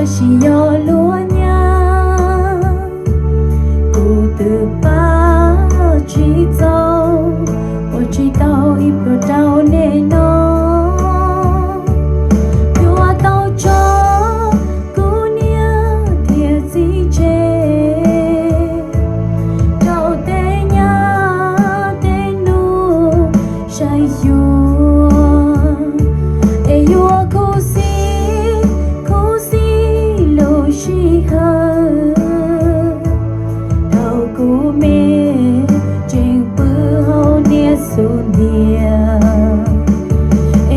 Tab sis yog luag nyab, kuv twb pab tsis txaus, ua tsis tau ib pluag rau nej no. Yuav tau tso kuv niam thiab txiv tseg rau tej nyab tej nus saib xyuas, es yuav khuv xim khuv xim lub sij hawm thaum kuv me tseem pw hauv niam xub ntiag,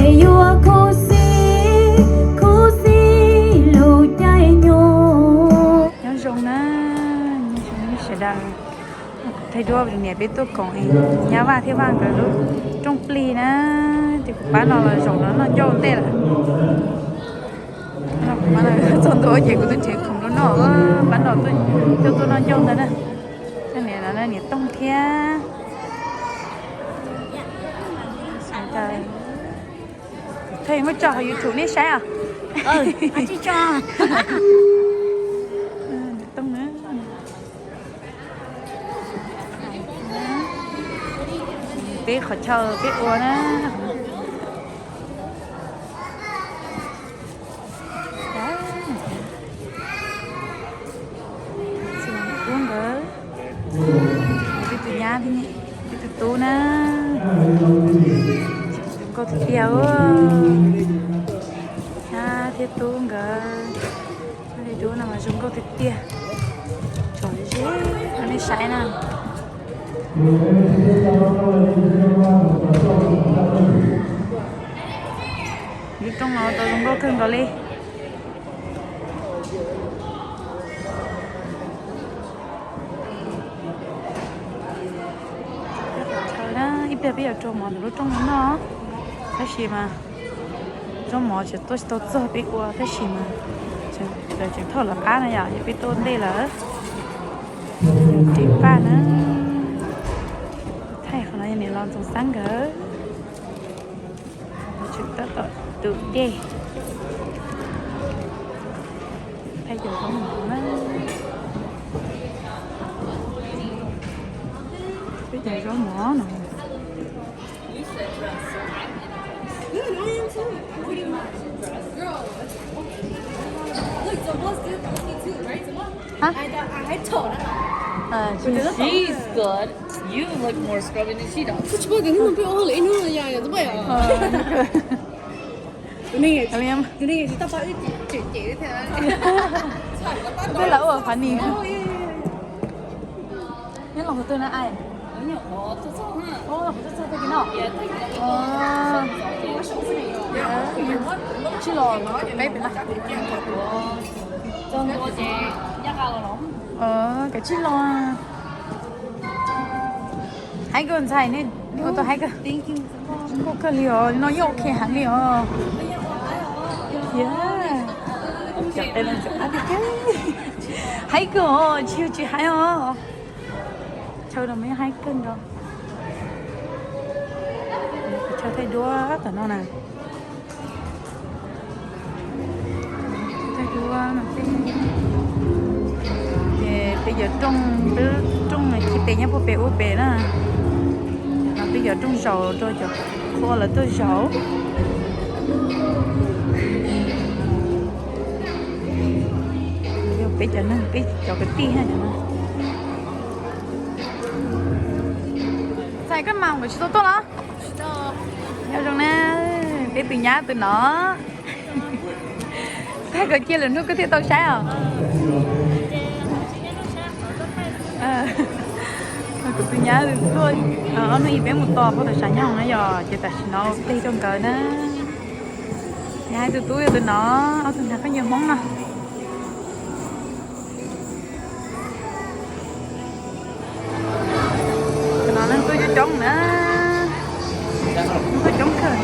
es yuav khuv xim khuv xim lub caij nyoog. Nyob zoo na, nyob zoo sawv daws. Thaij duab rau niam peb tuaj koom nyab Vaj thiab Vaj nkawd lub rooj plig na. Ces kuv pab no los zaum no noj ncauj ntej lawm. Txog ntua ces kuv twb nrhiav khoom rau noj, pab no coj tuaj noj ncauj ntawd na. Coj niam no niam Tooj thiab. Thaij muab tso hauv YouTube nej saib os. Niam Tooj na. Peb qhov chaw peb ua na. Tub nkawd, peb tus nyab thiab peb tus tub na. Zoo nkauj tiag tiag. Nyab thiab tub nkawd, li dub no mas zoo nkauj tiag tiag. Tsom ze rau nej saib na. Lub rooj no tau zoo nkauj kawg nkaus li. Ib pliag peb yuav rau mov ntawm lub rooj no noj, tab sis mas zaub mov tseem tuaj tsis tau txog peb ua tab sis mas lawv tseem thauj lawv qab na yom, yog peb tuaj ntej lawm. Ris paj na, thaij qhov no yog niam laus Ntxoov Xab nkawd. Tseem tab tom tus dej. Thaij cov zaub mov na. Peb cov zaub mov no. She's good. You look more scruffy than she does. Twb los ua qhov ni. Neb los qhov twg na ai? Qhov txog txog tag kis no. Tsij los peb pem na. Kav tsij los. Haib kawg ntxhais, nej ua tau haib kawg. Koj kawg li os, no yeej ok heev li os. Haib kawg os, tsis yog tsis haib os. Chaw no mas yeej haib kawg nkaus. Chaw thaij duab tom no na. Thaij duab no, ces peb cov rooj, rooj no khi pem nyob puag pem ub pem na. No peb cov rooj zaum rau cov qhua lawv tuaj zaum. Yog peb cov neeg, peb cov kwv tij. Txhais koj mas nkawd tsis tau tuaj los? Nyob zoo na, peb tus nyab tus no. Tag koj cia lwm hnub koj thiaj tau saib os. Kuv tus nyab tuaj ob hnub ib peb mus tos puag tom Sam Nyoog na yom, ces tam sim no plig rau nkawd na. Nyab tus tub yog tus no, ob tug nrog koj nyiag Hmoob no. Tus no neeg tuaj coob coob na. Neeg tuaj coob kawg.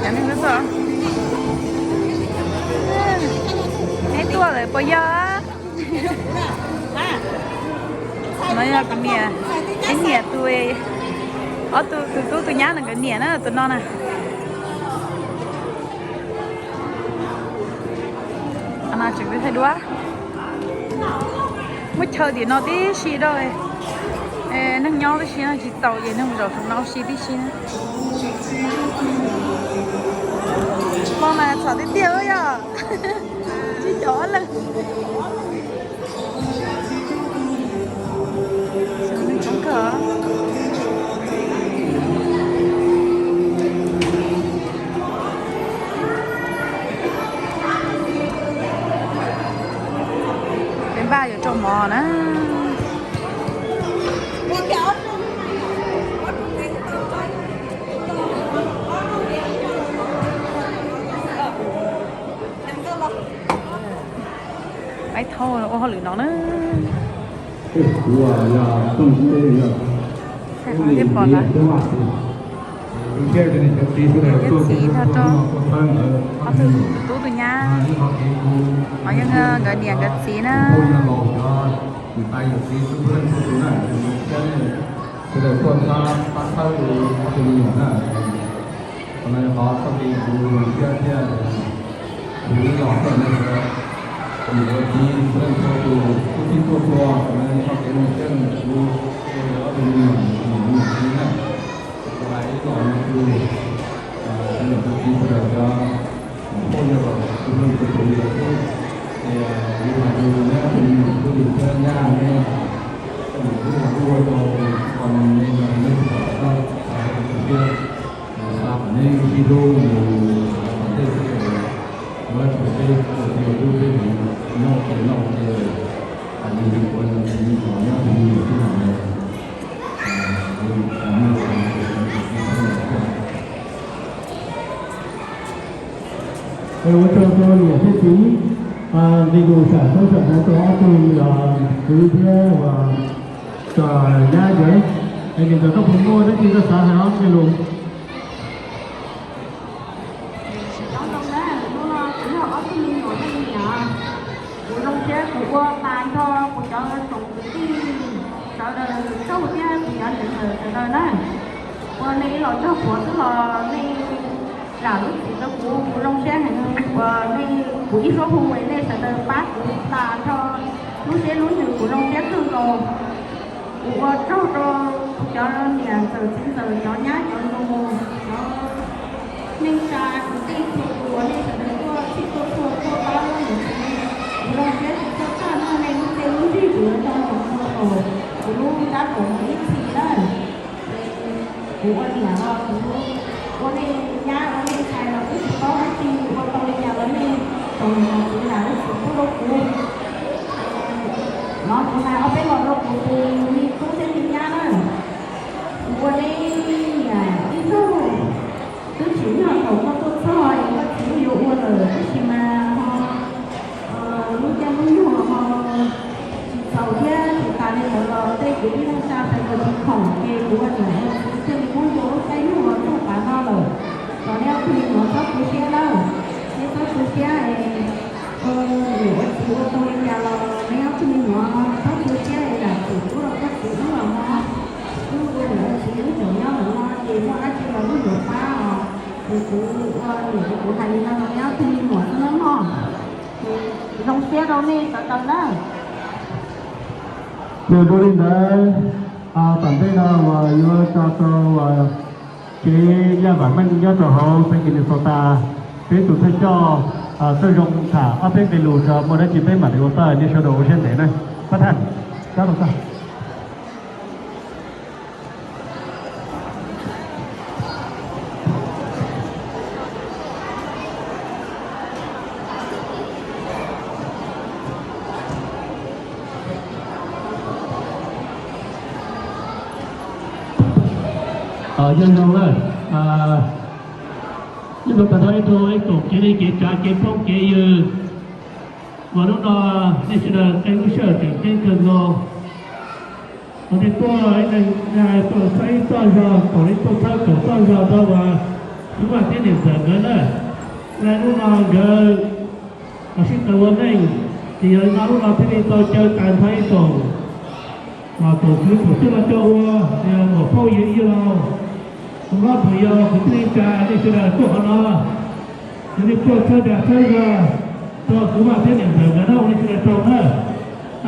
Cov neeg tuaj tuaj. Neb tuaj lawm puas yog? No yog kuv niam, peb niam tus, ob tug, tus tub tus nyab no nkawd niam na, tus no na. Mas tseem thaij duab, muab chaw tim no tib si rau, neeg nyob tib si no tsis txaus ces neeg zaum saum no ua si tib si na. Hmo mas txhom tiag tiag yog tsis caum ob leeg. Peb npaj yuav rau mov na. Peb thauj ua hauj lwm no na. Thaij qhov thiab pom lawm. Cov txiv nrog rau ob tug tub tus nyab, ho yog nkawd niam nkawd txiv na. Sawv daws tuaj txhawb pab txhawb ob tug me nyuam na. Qhov no yog qhov txoj kev kuv zoo siab thiab kuv ib los tuaj no, kuv yuav txiv sawv daws txhua tus tub txib tuaj txhua, qhov no yog txoj kev zoo siab rau kuv, rau ob tug me nyuam, me nyuam txiv na. Kuv hais ib los no kuv, kuv niam kuv txiv sawv daws cov phooj ywg los kuv leej txhua tus li xwb. Ces kuv hais rau neb ob tug me nyuam tub li thiab nyab neb, kuv ua rau qhov no nej no nej tsis tau tau tau tus tiag. Xa kom neb sib hlub mus tom ntej xwb, lawv txhua teb txhua teb tub teb nyob ua ke noj ua ke, nws nws ua nws tsis nyob tus me nyuam xwb na. Ua tsaug rau niam thiab txiv, nqe lus sam txhawb sam hwm rau ob tug kwv thiab uas txom nyab ntawd, es niam ntxawm koj puas muaj dab tsi koj xav hais ob nqe lus? Cov zoo na, hnub no kuv yog ob tug me nyuam leej niam, kuv zoo siab kuv ua tas nrho kuv cov tsoom kwv tij sawv daws tsaug thiab kuv cov niam ntxawm sawv daws na. Uas nej ib los txog kuv xwb los nej zam lub txim rau kuv, kuv zoo siab heev uas nej, kuv ib suab hu es nej sawv daws pab kuv tas nrho lub siab lub ntsws, kuv zoo siab kawg nkaus. Kuv ua tsaug rau kuv cov niam ntxawm txiv ntxawm, cov nyab cov nus, cov neej tsa kwv tij txhua tus uas nej sawv daws tuaj txhij tuaj txhua tuaj pab niam txiv. Kuv zoo siab tsis txawj txaj muag nej lub txiaj lub ntsig kuv yuav tau mus ua kom kuv lub dab pom mus ib txhis na. Kuv ua niam los kuv ua nej nyab ua nej ntxhais los kuj tsis paub dab tsi, ua tau li cas los nej tsoom niam txiv zam lub txim pub rau kuv. No kuv hais ob peb los rau kuv tus me tub thiab me nyab na. Kuv ua nej niam ib zaug twb tsim nyog thaum koj tuaj txog es koj txiv twb yuav ua lawm, tab sis mas ho lub caij lub nyoog ho tsis txaus thiab tsis tas li ntawd los tej kwv tij neej tsa sawv daws tsis khoom ces kuv ua niam ua txiv thiaj li muab ncua lub caij nyoog los txog tav no lawm. Los nej ob tug me nyuam txhob tu siab lawm, nej txhob tu siab es niam ua txiv ua tau li cas los nej ob tug me nyuam txhob tu siab es zam txim pub rau koj txiv wb los no. Wb ua niam ua txiv wb tseem nyob ntawm no ces muaj dab tsi los wb yuav pab os. Ces kuv ua niam ces kuv hais li no rau nej ob tug me nyuam xwb nawb mog. Ces zoo siab rau nej sawv daws na. Nws dua li ntawd, tom ntej no uas yuav tso rau kev yaj vam meej nyob rau hauv xeev Minnesota, peb tus thawj coj Txawj Zoo tham ob peb nqe lus tso, muaj dab tsi peb mam li ua txuj, nej sawv daws ua siab ntev na. Pab thaj, rov rau txaj. Nyob zoo na, nyob zoo tag nrho ib tug ib tsoom kev li kev tsav kev phooj kev ywg uas hnub no nej sawv daws qee lub sij hawm tseem ceeb kawg nkaus. Uas nej tuaj ib leeg tuaj txhawb ib txoj zog, thaum nej tuaj txhawb kaum txoj zog rau uas Xib Vaj thiab niam ntxawm nkawd na. Hnub no nkawd los sib tau ua neej, ces yog li no hnub no thiaj li tau caw tag nrho ib tsoom tsoom kwv tsoom tij los coj ua muam phauj yawm yij laus, hlob phooj ywg kwv tij neej tsa, nej sawv daws tuaj qhov no, yog nej tuaj txhawb dag txhawb zog, Rau kwv Vaj thiab niam ntxawm nkawd na, ua nej sawv daws tsaug na.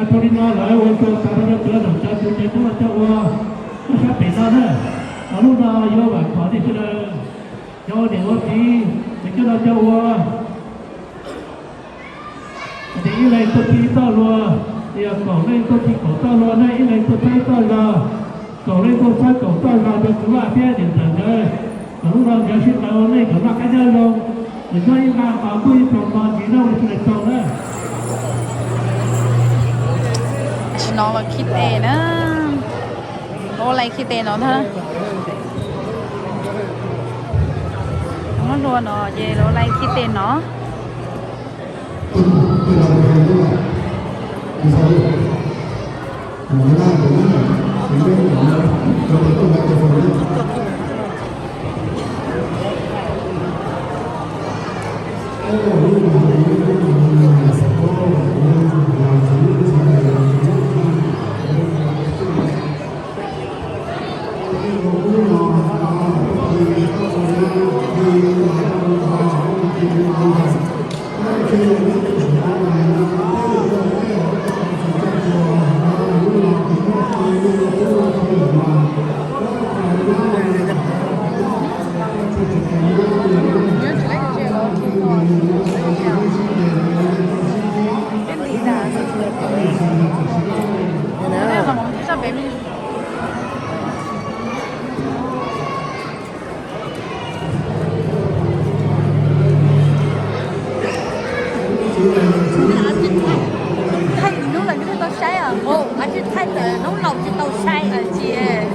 Tau li no lawv ua tsaug tas rau cov nom cov tswv cov tub coj ua lub sab pem no na. Lub no yuav vam khom nej sawv daws cov ua niam ua txiv, cov coj no coj ua. Ces ib leeg tuaj txhij txoj hlua, yog kaum leej tuaj txhij kaum txoj hlua na, ib leeg tuaj txhawb txoj zog, kaum leej tuaj txhawb kaum txoj zog rau kwv Vaj thiab niam ntxawm nkawd, kom lub no nkawd sib tau ua neej kom noj qab nyob zoo, kom nyob ib nqag nqos ntuj ib tog nto ntsis na, ua sawv daws tsaug na. Tam sim no los khib tes na, lawv ua lai khib tes no ntag. Muab hlua no ces lawv ua lai khib tes no. Thaij hnub los tsis tau saib os, tsis thaij ntawm hnub laus tsis tau saib os ces.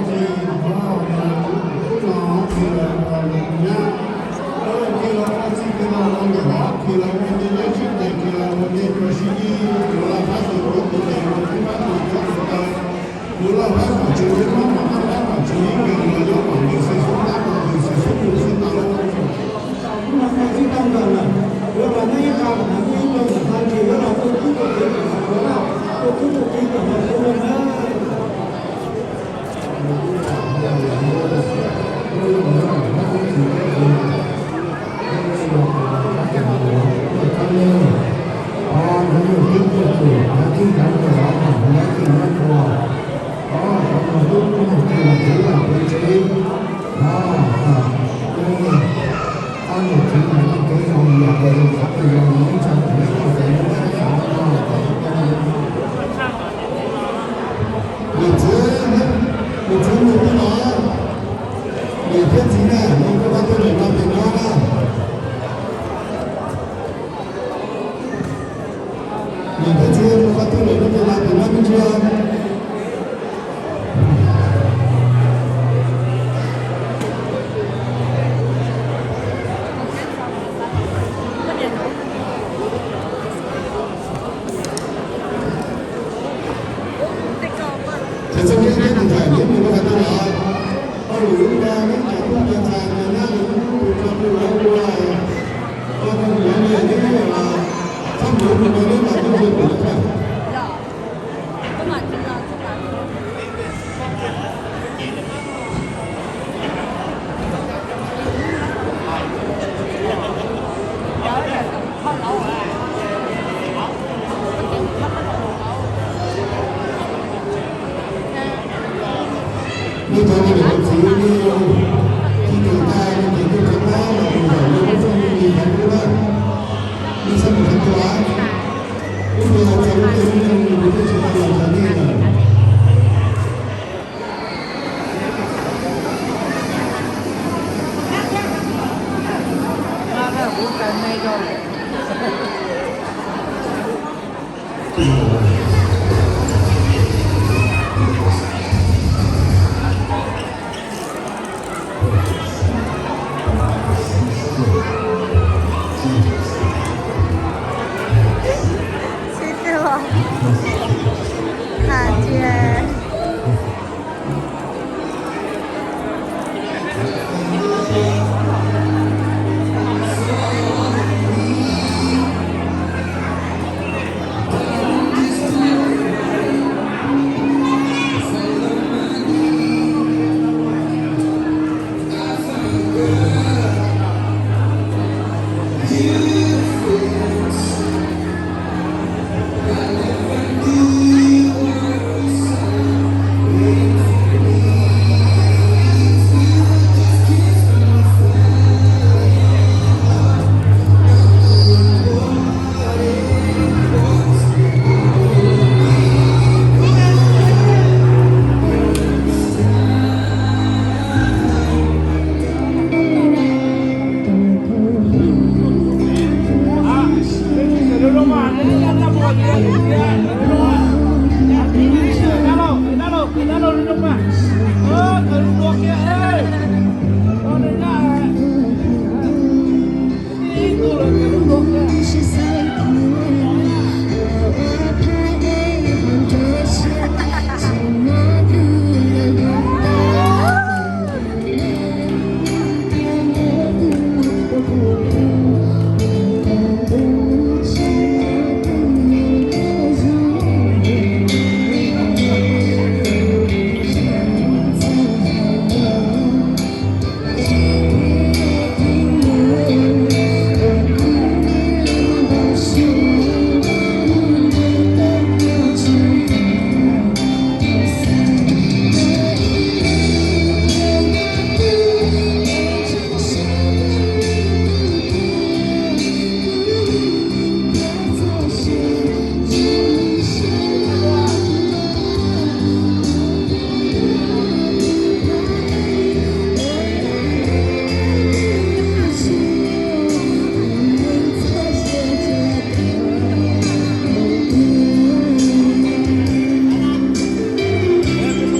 Niam txiv, niam txiv mus pem no, niam thiab txiv na, mus pem no, pem no na. Niam thiab txiv mus qhov twg lawm no ces los pem no me ntsis. Ces txog neb, neb tus ntxhais neb mus rau qhov twg lawm? Ua lwm lub no neb cov tub cov ntxhais ntawd na, neb mus rau pem lawv ua, ua tus ntxhais neb, txhob mus mus no neb mam mus rau pem lawv. Nej cov niam cov txiv, nej tsis tau tag nej ces nej rov qab los mus zaum nej lub txoj me ntsis ntawd na. Nej txhob mus txog tua, ib pliag txog lub caij lub nyoog kuv twb tsis tau los nrog nej lawm. Sib twg los has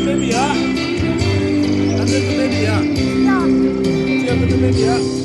Baby, huh? That's a good baby, huh? Yeah. Yeah, good baby, huh?